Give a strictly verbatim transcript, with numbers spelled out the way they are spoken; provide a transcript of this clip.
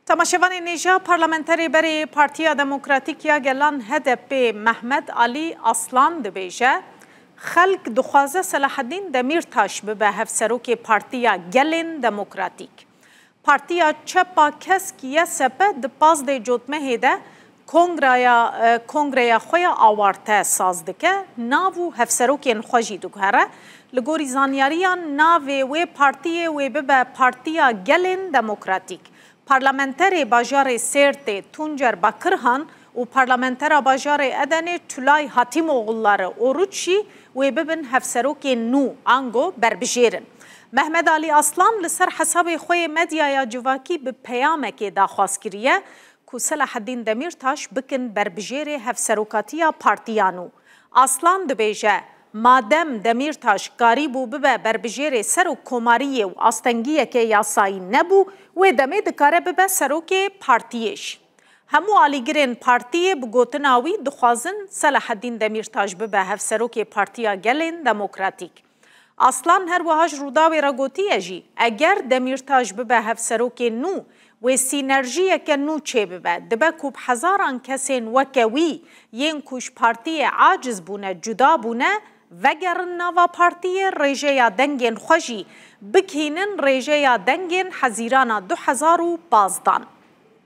Temaşevanên hêja, parlamenterê berê Partiya Demokratîk ya Gelan H D P Mehmet Alî Aslan dibêje, xelk dixwaze Selaheddîn Demîrtaş bibe hevserokê Partiya Gelên Demokratîk. Partiya Çepa Kesk Y S P di pazdê Cotmehê de kongraya, e, kongreya xwe ya awarte saz dike, nav û hevserokên xwe jî diguhere. Li gorî zanyariyan, navê wê partiyê wê bibe Partiya Gelên Demokratîk. Parlamenterê bajarê Sêrtê Tuncer Bakirhan û parlamentera bajarê Edenê Tulay Hatîmoğulları Oruç jî wê bibin hevserokên nû, ango berbijêr in. Mehmet Alî Aslan li ser hesabê xwe yê medyaya civakî bi peyamekê daxwaz kiriye ku Selaheddîn Demîrtaş bikin berbijêrê hevserokatiya partiya nû. Aslan dibêje, madem Demîrtaş karîbû bibe berbijêrê serokkomariyê û astengiyeke yasayî nebû, wê demê dikare bibe serokê partiyê jî. Hemû alîgirên partiyê bi gotina wî dixwazin Selaheddîn Demîrtaş bibe hevserokê Partiya Gelên Demokratîk. Aslan her wiha ji Rûdawê re gotiye jî, eger Demîrtaş bibe hevserokê nû, wê sînerjiyeke nû çêbibe. Dibe ku bi hezaran kesên weke wî, yên ku ji partiyê aciz bûne, cuda bûne, vegerin nava partiyê, rêjeya dengên xwe jî bigihînin rêjeya dengên Hezîrana du hezar û pazdan.